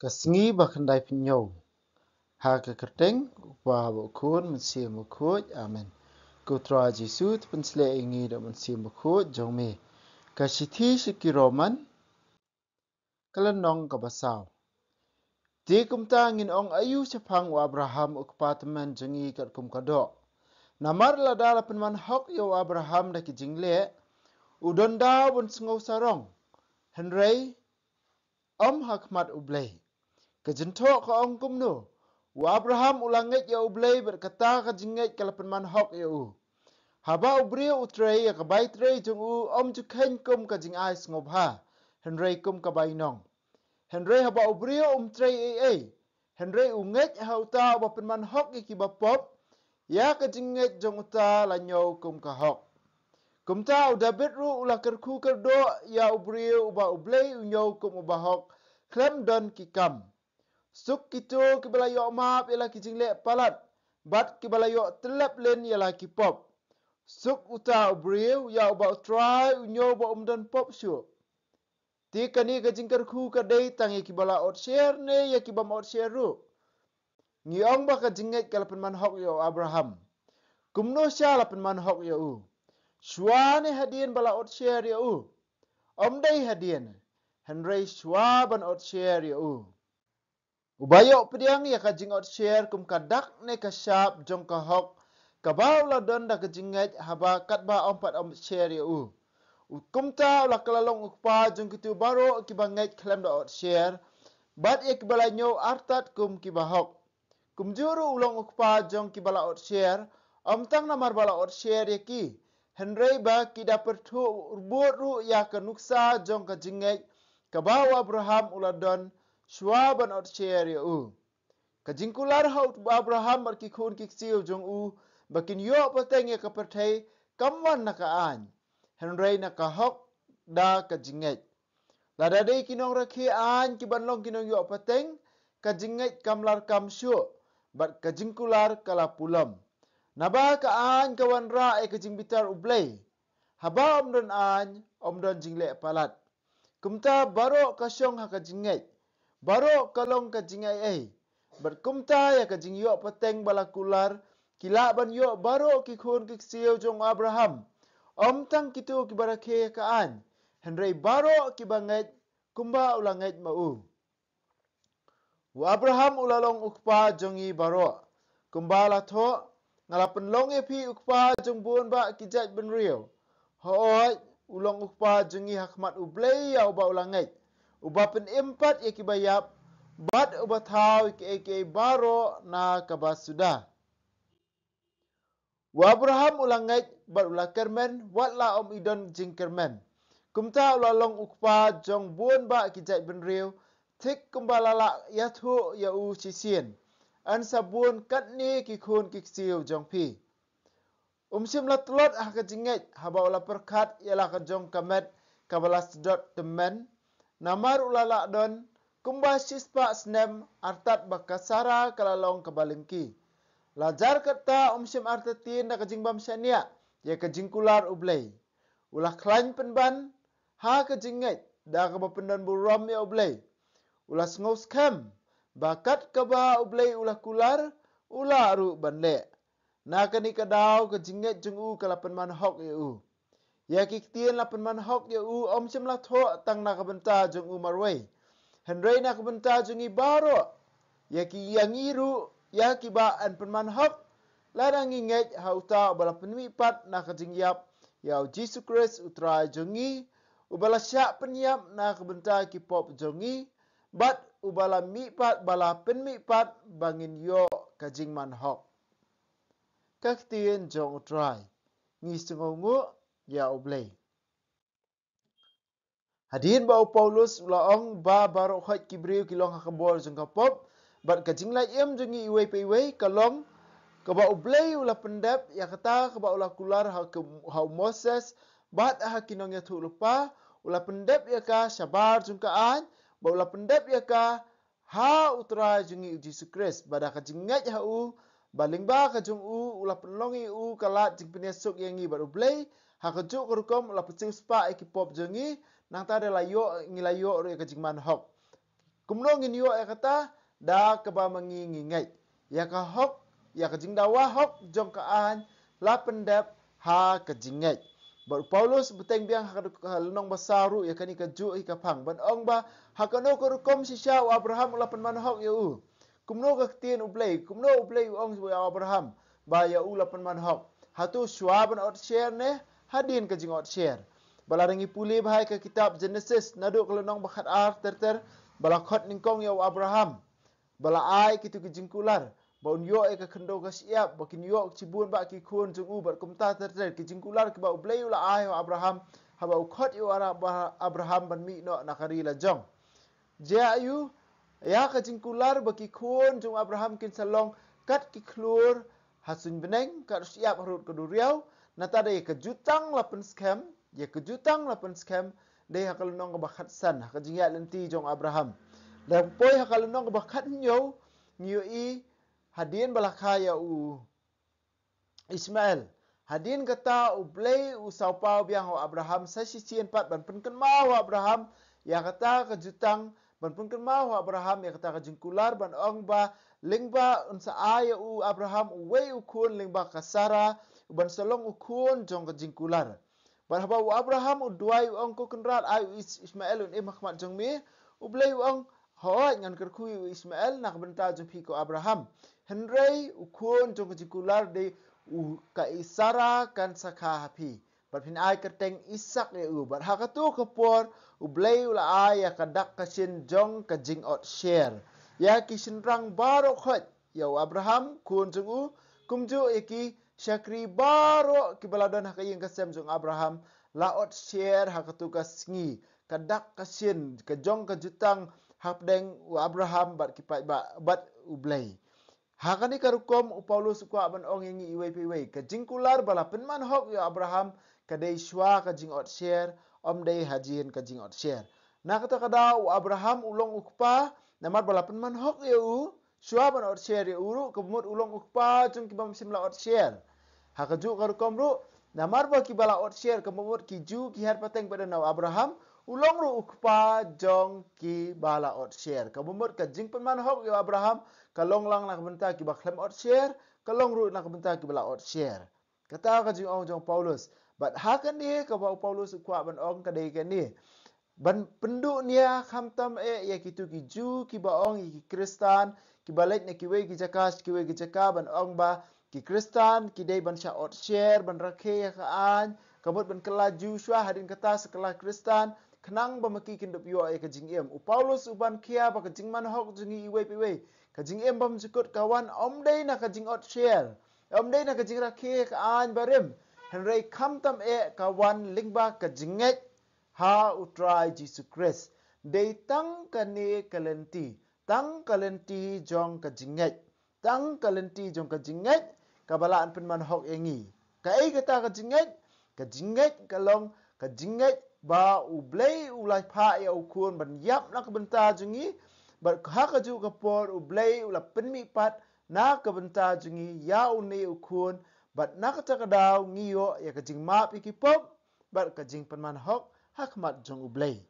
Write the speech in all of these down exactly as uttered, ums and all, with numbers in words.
Ka sngi ba khyndai phew hynñiew. Ha ka kyrteng u Kpa, bad u Khun, Mynsiem Bakhuid. Amen. Ko Trai Jisu, to pynshlei ïa ngi da u Mynsiem Bakhuid jong me. Ka shithi sha ki Roman, ka lynnong kaba saw. Te kumta ngin ong aïu shaphang u Abraham u kpa tymmen jong ngi katkum ka doh? Namar lada la pynman hok ïa u Abraham da ki jingleh, u don daw ban sngew sarong, hynrei ym ha khmat U Blei. Ka jingthoh ka ong kumno? U Abraham u la ngeit ïa U Blei bad kata ka jingngeit ka la pynman hok ïa u. Haba u briew u trei ïa ka bai trei jong u, ym ju kheiñ kum ka jingai sngewbha, hynrei kum ka bainong. Hynrei haba u briew um trei ei ei, hynrei u ngeit ha uta uba pynman hok ïa kiba pop, ïa ka jingngeit jong uta la ñiew kum ka hok. Kumta u David ruh u la kyrkhu kyrdoh ïa u briew uba U Blei u ñiew kum uba hok khlem don ki kam. Suk kito kiba la ïoh map ïa la ki jingleh palat, bad kiba la ïoh tyllep lin ïa la ki pop. Suk uta u briew ïa uba U Trai u ñiew ba um don pop shuh. Te kane ka jingkyrkhu ka dei tang ïa kiba la ot sher ne ïa kiba ym ot sher ruh? Ngi ong ba ka jingngeit ka la pynman hok ïa u Abraham. Kumno sha la pynman hok ïa u? Shuwa ne hadien ba la ot sher ïa u? Ym dei hadien, hynrei shuwa ban ot sher ïa u. Uba ïoh pdiang ïa ka jingot sher kum ka dak ne ka shap jong ka hok kaba u la don da ka jingngeit, haba katba ym pat ot sher ïa u. U kumta u la kylla long u kpa jong kito baroh kiba ngeit khlem da ot sher, bad ïa kiba la ñiew artat kum kiba hok. Kumjuh ruh u long u kpa jong kiba la ot sher, ym tang namar ba la ot sher ïa ki, hynrei ba ki da pyrthuh rbud ruh ïa ka nuksa jong ka jingngeit kaba u Abraham u la don shuwa ban ot sher ïa u. Ka jingkular ha u Abraham bad ki khun ki ksiew jong u ba kin ïoh pateng ïa ka pyrthei kam wan na ka aiñ, hynrei na ka hok da ka jingngeit. Lada dei ki nongrakhe aiñ kiban long ki nongïoh pateng, ka jingngeit kam lar kam shuh, bad ka jingkular ka la pulom. Naba ka aiñ ka wanrah ïa ka jingbitar U Blei. Haba ym don aiñ, ym don jingleh palat. Kumta baroh ka shong ha ka jingngeit. Baroh ka long ka jingaiei. Bad kumta ïa ka jingïoh pateng ba la kular, ki lah ban ïoh baroh ki khun ki ksiew jong u Abraham. Ym tang kito kiba rakhe ïa ka aiñ, hynrei baroh kiba ngeit kumba u la ngeit ma u. U Abraham u la long u kpa jong ngi baroh. Kumba la thoh, nga la pynlong ïa phi u kpa jong bun bah ki jaitbynriew. Hooid, u long u kpa jong ngi ha khmat U Blei ïa uba u la ngeit, uba pynim pat ïa kiba ïap, bad uba thaw ïa kiei kiei baroh na kaba suda. U Abraham u la ngeit bad u la kyrmen, wat la ym i don jingkyrmen. Kumta u la long u kpa jong bun bah ki jaitbynriew, thik kumba la lah ïathuh ïa u shisien: Yn sa bun katne ki khun ki ksiew jong phi. Um shym la tlot ha ka jingngeit haba u la pyrkhat ïa la ka jong ka met kaba la sdot tymmen, namar u la lah don kumba shispah snem artat ba ka Sara ka la long kaba lyngkhi. La jar kata um shym artatien da ka jingbym shaniah ïa ka jingkular U Blei. U la khlaiñ pynban ha ka jingngeit da kaba pyndonburom ïa U Blei. U la sngewskhem ba kat kaba U Blei u la kular, u lah ruh ban leh. Na kane ka daw ka jingngeit jong u ka la pynman hok ïa u. Ïa ki ktien la pynman hok ïa u um shym la thoh tang na ka bynta jong u marwei, hynrei na ka bynta jong ngi baroh. Ïa ki, ïa ngi ruh, ïa kiba yn pynman hok, lada ngi ngeit ha uta uba la pynmihpat na ka jingïap, ïa u Jisu Khrist U Trai jong ngi, uba la shah pynïap na ka bynta ki pop jong ngi, bad uba la mihpat, ba la pynmihpat ba ngin ïoh ka jingman hok. Ka ktien jong U Trai. Ngi sngewnguh ïa U Blei. Hadien ba u Paulus u la ong ba baroh khoit ki briew ki long ha ka bor jong ka pop, bad ka jinglait im jong ngi iwei pa iwei ka long kaba U Blei u la pyndep ïa kata kaba u la kular ha ka, ha u Moses bad ha ki nongïathuhlypa, u la pyndep ïa ka shabar jong ka aiñ, bad u la pyndep ïa ka ha U Trai jong ngi U Jisu Khrist, ba da ka jingngeit ha u, ba lyngba ka jong u, u la pynlong ïa u ka lad jingpynïasuk ïa ngi bad U Blei, ha kajuh ka rukom u la pynsiewspah ïa ki pop jong ngi, nangta da la ïoh, ngi la ïoh ruh ïa ka jingman hok. Kumno ngin ïoh ïa kata? Da kaba ma ngi ngi ngeit ïa ka hok, ïa ka jingdawa hok jong ka aiñ la pyndep ha ka jingngeit. Bad u Paulus u bteng biang ha ka lynnong ba saw ruh ïa kane kajuh hi ka phang ban ong ba ha kano ka rukom shisha u Abraham u la pynman hok ïa u. Kumno ka ktien U Blei, kumno U Blei u ong ïa u Abraham ba ïa u la pynman hok? Hato shuwa ban ot sher ne hadien ka jingot sher? Ba lada ngi pule bha ïa ka kitab Genesis naduh ka lynnong ba khatar ter ter, ba la khot nyngkong ïa u Abraham, ba la ai kito ki jingkular ba un ïoh ïa ka khyndew ka shyiap, ba kin ïoh shibun bah ki khun jong u bad kumta ter ter, ki jingkular kiba U Blei u la ai ha u Abraham haba u khot ïa u Ara-, Abraham ban mih noh na ka ri la jong. Jia aiu? Ïa ka jingkular ba ki khun jong u Abraham kin sa long kat ki khlur ha suiñ bneng, kat u shyiap harud ka duriaw. Nangta da ïa ka jutang la pynskhem, ïa ka jutang la pynskhem, dei ha ka lynnong kaba khatsan ha ka jingïaid lynti jong u Abraham. Lada poi ha ka lynnong kaba khathynñiew, ngi ïohi hadien ba la kha ïa u Ishmael, hadien kata U Blei u sawpaw biang ha u Abraham sa shisien pat ban pynkynmaw ha u Abraham ïa kata ka jutang, ban pynkynmaw ha u Abraham ïa kata ka jingkular, ban ong ba lyngba un sa ai ïa u Abraham uwei u khun lyngba ka Sara, u ban sa long u khun jong ka jingkular. Bad haba u Abraham u duwai u ong, Ko Kynrad, ai u Is-, Ishmael un im ha khmat jong me, U Blei u ong, Hooid, ngan kyrkhu ïa u Ishmael na ka bynta jong phi ko Abraham. Hynrei u khun jong ka jingkular dei u ka Sara kan sa kha ha phi, bad phin ai kyrteng Isak ïa u. Bad ha kato ka por U Blei u la ai ïa ka dak ka shin jong ka jingot sher ïa ki shynrang baroh khoit, ïa u Abraham khun jong u, kumjuh ïa ki shakri baroh kiba la don ha ka ïing ka sem jong u Abraham. La ot sher ha kato ka sngi ka dak ka shin ka jong ka jutang hapdeng u Abraham bad ki paidbah bad U Blei. Ha kane ka rukom u Paulus u kwah ban ong ïa ngi iwei pa iwei, ka jingkular ba la pynman hok ïa u Abraham ka dei shuwa ka jingot sher, ym dei hadien ka jingot sher. Na kata ka daw u Abraham u long u kpa namar ba la pynman hok ïa u shuwa ban ot sher ïa u ruh, kaba mut u long u kpa jong kiba ym shym la ot sher. Ha kajuh ka rukom ruh, namar ba kiba la ot sher, kaba mut ki Jiw ki her pateng pat na u Abraham, u long ruh u kpa jong kiba la ot sher. Kaba mut ka jingpynman hok ïa u Abraham ka long lang na ka bynta kiba khlem ot sher, ka long ruh na ka bynta kiba la ot sher. Kata ka jingong jong u Paulus. Bad ha kane kaba u Paulus u kwah ban ong ka dei kane, ban pynduh nia khamtam eh ïa kito ki Jiw kiba ong ïa ki Khristan kiba leit na kiwei ki jaka sha kiwei ki jaka ban ong ba ki Khristan ki dei ban shah ot sher, ban rakhe ïa ka aiñ, ka mut ban kylla Jiw shuwa, hadien kata sa kylla Khristan, khnang ba ma ki kin dup ïoh ïa ka jingim. U Paulus u ban khia ba ka jingman hok jong ngi iwei pa iwei, ka jingim bymjukut ka wan ym dei na ka jingot sher, ym dei na ka jingrakhe ïa ka aiñ barim, hynrei khamtam eh ka wan lyngba ka jingngeit ha U Trai Jisu Khrist. Dei tang kane ka lynti, tang ka lynti jong ka jingngeit, tang ka lynti jong ka jingngeit kaba la pynman hok ïa ngi. Kaei kata ka jingngeit? Ka jingngeit ka long ka jingngeit ba U Blei u la phah ïa u Khun ban ïap na ka bynta jong ngi. Bad ha kajuh ka por U Blei u la pynmih pat na ka bynta jong ngi ïa une u Khun, bad na kata ka daw ngi ïoh ïa ka jingmap ïa ki pop bad ka jingpynman hok ha khmat jong U Blei.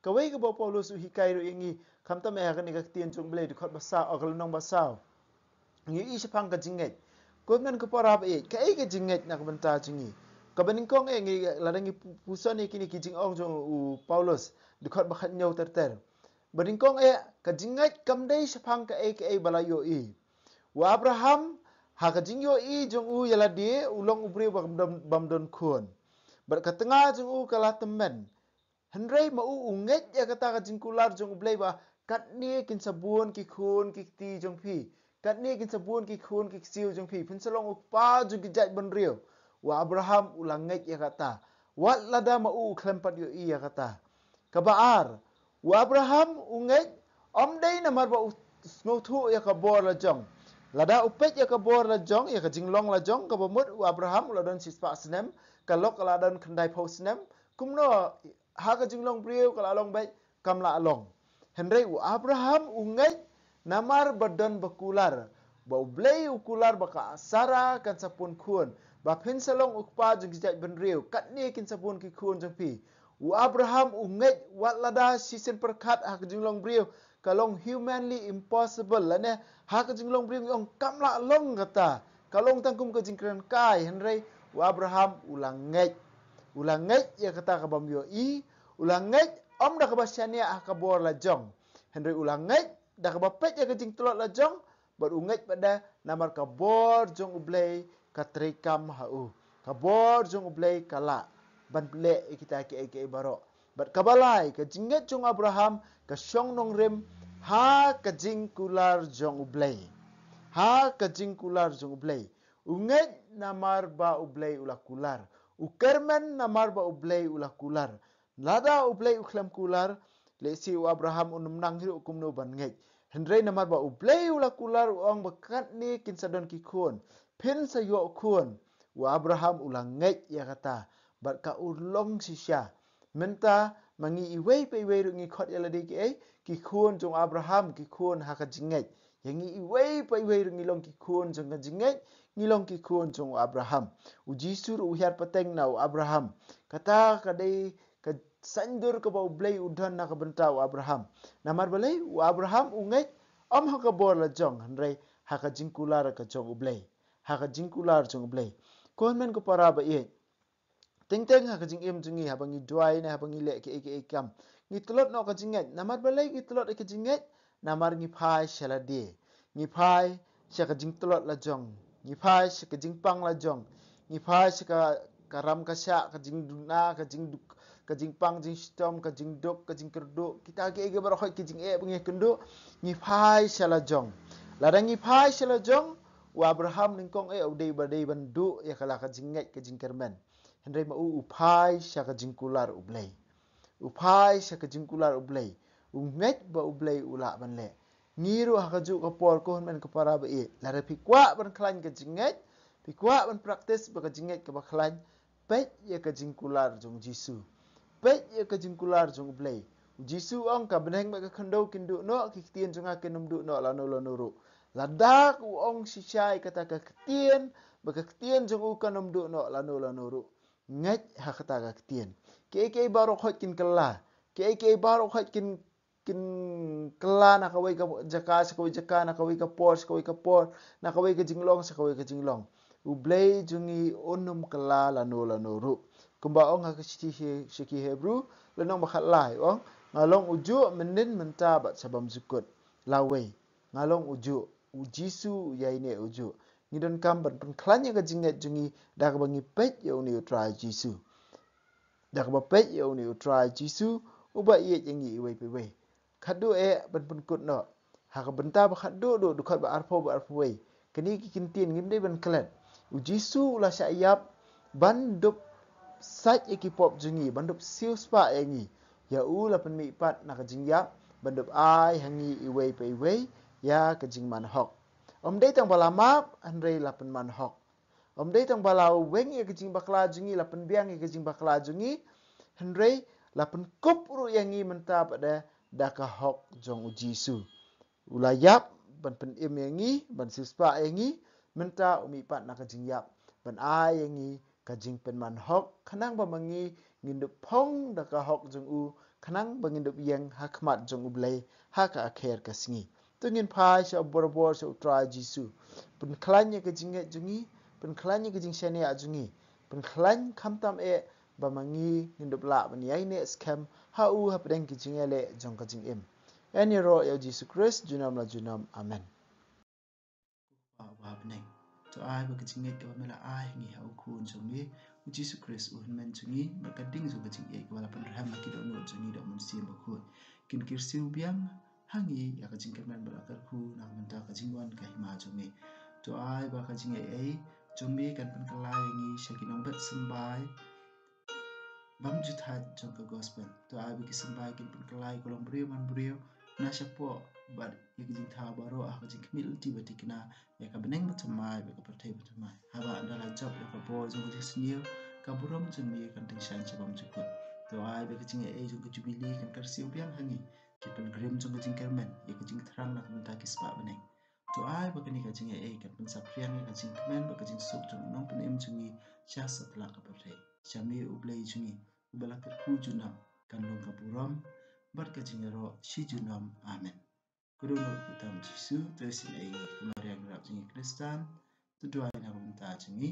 Kawei kaba u Paulus u hikai ruh ïa ngi, khamtam eh ha kane ka ktien jong U Blei, dkhot ba saw, ka lynnong ba saw. Ngi ïohi shaphang ka jingngeit. Ko ngan ka para ba ïeit, kaei ka jingngeit na ka bynta jong ngi? Kaba nyngkong eh ngi, lada ngi pu-, puson ïa kine ki jingong jong u Paulus, dkhot ba khathynñiew ter ter. Ba nyngkong eh ka jingngeit kam dei shaphang kaei kaei ba la ïohi. U Abraham, ha ka jingïohi jong u ïa lade, u long u briew bym don, bym don khun. Bad ka tnga jong u ka la tymmen. Hynrei ma u u ngeit ïa kata ka jingkular jong U Blei ba katne kin sa bun ki khun ki kti jong phi, katne kin sa bun ki khun ki ksiew jong phi, phin sa long u kpa jong ki jaitbynriew. U Abraham u la ngeit ïa kata, wat lada ma u u khlem pat ïohi ïa kata. Kaba ar, u Abraham u ngeit ym dei namar ba u sngewthuh ïa ka bor la jong. Lada u peit ïa ka bor la jong, ïa ka jinglong la jong, kaba mut u Abraham u la don shispah snem, ka Lot ka la don khyndaiphew snem, kumno ha ka jinglong briew ka la long beit? Kam lah long. Hynrei u Abraham u ngeit namar ba don ba kular, ba U Blei u kular ba ka Sara kan sa pun khun, ba phin sa long u kpa jong ki jaitbynriew, katne kin sa bun ki khun jong phi. U Abraham u ngeit wat lada shisien pyrkhat ha ka jinglong briew ka long humanly impossible, lane ha ka jinglong briew ngi ong kam lah long kata. Ka long tang kum ka jingkren kai, hynrei u Abraham u la ngeit. U la ngeit ïa kata kaba ym ïohi, u la ngeit ym da kaba shaniah ha ka bor la jong. Hynrei u la ngeit da kaba peit ïa ka jingtlot la jong, bad u ngeit pat de namar ka bor jong U Blei ka treikam ha u. Ka bor jong U Blei ka lah ban leh ïa kita kiei kiei baroh. Bad kaba lai, ka jingngeit jong Abraham ka shong nongrim ha ka jingkular jong U Blei. Ha ka jingkular jong U Blei. U ngeit namar ba U Blei u la kular. U kyrmen namar ba U Blei u la kular. Lada U Blei u khlem kular, lehse u Abraham un ym nang hi ruh kumno ban ngeit. Hynrei namar ba U Blei u la kular, u ong ba katne kin sa don ki khun, phin sa ïoh khun. U Abraham u la ngeit ïa kata, bad ka urlong shisha. Mynta ma ngi iwei pa iwei ruh ngi khot ïa lade kiei, ki khun jong Abraham, ki khun ha ka jingngeit. Ïa ngi iwei pa iwei ruh ngi long ki khun jong ka jingngeit, ngi long ki khun jong u Abraham. U Jisu ruh u hiar pateng na u Abraham. Kata ka dei ka saiñdur kaba U Blei u don na ka bynta u Abraham. Namar balei? U Abraham u ngeit ym ha ka bor la jong, hynrei ha ka jingkular ka jong U Blei. Ha ka jingkular jong U Blei. Ko hynmen ko para ba ïeit. Teng teng ha ka jingim jong ngi, haba ngi duwai ne haba ngi leh kiei kiei ki kam, ngi tlot noh ka jingngeit. Namar balei ngi tlot ïa ka jingngeit? Namar ngi phai sha lade. Ngi phai sha ka jingtlot la jong. Ngi phai sha ka jingpang la jong. Ngi phai sha ka, ka ram ka shah, ka jingduna, ka jingduk, ka jingpang jingshitom, ka jingduk, ka jingkyrduh. Kita kiei kiei baroh ki jingeh ba ngi kynduh. Ngi phai sha la jong. Lada ngi phai sha la jong, u Abraham nyngkong eh u dei ba dei ban duh ïa ka la ka jingngeit ka jingkyrmen. Hynrei ma u u phai sha ka jingkular U Blei. U phai sha ka jingkular U Blei. U ngeit ba U Blei u lah ban leh. Ngi ruh ha kajuh ka por ko hynmen ko para ba ïeit. Lada phi kwah ban khlaiñ ka jingngeit, phi kwah ban practice ba ka jingngeit kaba khlaiñ, peit ïa ka jingkular jong U Jisu. Peit ïa ka jingkular jong U Blei. U Jisu u ong ka bneng bad ka khyndew kin duh noh, ki ktien jong nga kin ym duh noh lano lano ruh. Lada u ong shisha ïa kata ka ktien, ba ka ktien jong u kan ym duh noh lano lano ruh. Ngeit ha kata ka ktien. Kiei kiei baroh khoit kin kylla. Kiei kiei baroh khoit kin, kin kylla na kawei ka jaka sha kawei jaka, na kawei ka por sha kawei ka por, na kawei ka jinglong sha kawei ka jinglong. U Blei jong ngi un ym kylla lano lano ruh. Kumba ong ha ka shithi He-, sha ki Hebru, lynnong ba khatlai, u ong, nga long ujuh mynnin mynta bad sha bymjukut. Lawei. Nga long ujuh, U Jisu u ïaineh ujuh. Ngi donkam ban pynkhlaiñ ïa ka jingngeit jong ngi da kaba ngi peit ïa une U Trai Jisu. Da kaba peit ïa une U Trai Jisu, uba ïeit ïa ngi iwei pa iwei. Khatduh eh ban pynkut noh. Ha ka bynta ba khatduh duh, dkhot ba arphew bad arphew wei. Kine ki kyntien ngim dei ban klet. U Jisu u la shah ïap ban dup sait ïa ki pop jong ngi, ban dup siewspah ïa ngi. Ïa u la pynmihpat na ka jingïap, ban dup ai ha ngi iwei pa iwei ïa ka jingman hok. Ym dei tang ba la map, hynrei la pynman hok. Ym dei tang ba la weng ïa ka jingbakla jong ngi, la pynbiang ïa ka jingbakla jong ngi, hynrei la pynkup ruh ïa ngi mynta pat de da ka hok jong U Jisu. U la ïap ban pynim ïa ngi, ban siewspah ïa ngi, mynta u mihpat na ka jingïap ban ai ïa ngi ka jingpynman hok, khnang ba ma ngi ngin dup phong da ka hok jong u, khnang ba ngin dup ïeng ha khmat jong U Blei ha ka akher ka sngi. To ngin phai sha u borabor, sha U Trai Jisu. Pynkhlaiñ ïa ka jingngeit jong ngi, pynkhlaiñ ïa ka jingshaniah jong ngi, pynkhlaiñ khamtam eh ba ma ngi ngin dup lah ban ïaineh skhem ha u hapdeng ki jingïaleh jong ka jingim. Yn ïaroh ïa U Jisu Khrist junom la junom. Amen. Ko Kpa uba ha bneng, to ai ba ka jingngeit kaba me la ai ha ngi ha U Khun jong me U Jisu Khrist, U Hynmen jong ngi, bad ka ding jong ka jingïeit kaba la pynrhem ha ki dohnud jong ngi da U Mynsiem Bakhuid, kin kyrsiew biang ha ngi ïa ka jingkyrmen bad la kyrkhu na ka bynta ka jingwan ka Hima jong me. To ai ba ka jingaiei jong me kan pynkylla ïa ngi sha ki nongbet symbai bymjuthaid jong ka gospel. To ai ba ki symbai kin pynkylla ïa ka longbriew manbriew na shapoh bad ïa ka jingthaw baroh ha ka jingkhmih lynti ba thikna ïa ka bneng bathymmai bad ka pyrthei bathymmai. Haba ynda la jop ïa ka bor jong ka jingsniew, ka burom jong me kan tyngshaiñ sha bymjukut. To ai ba ka jingaiei jong ka jubili kan kyrsiew biang ha ngi, ki pilgrim jong ka jingkyrmen, ïa ka jingthrang na ka bynta ki spah bneng. To ai ba kane ka jingaiei kan pynsaphriang ïa ka jingkmen bad ka jingsuk jong u Nongpynim jong ngi sha satlak ka pyrthei. Sha me U Blei jong ngi, uba la kyrkhu junom, kan long ka burom bad ka jingïaroh shi junom. Amen. Khublei ïa U Trai Jisu, te sngewbha ïa ngi, ka Maria ngi rap jong ngi Khristan, to duwai na ka bynta jong ngi.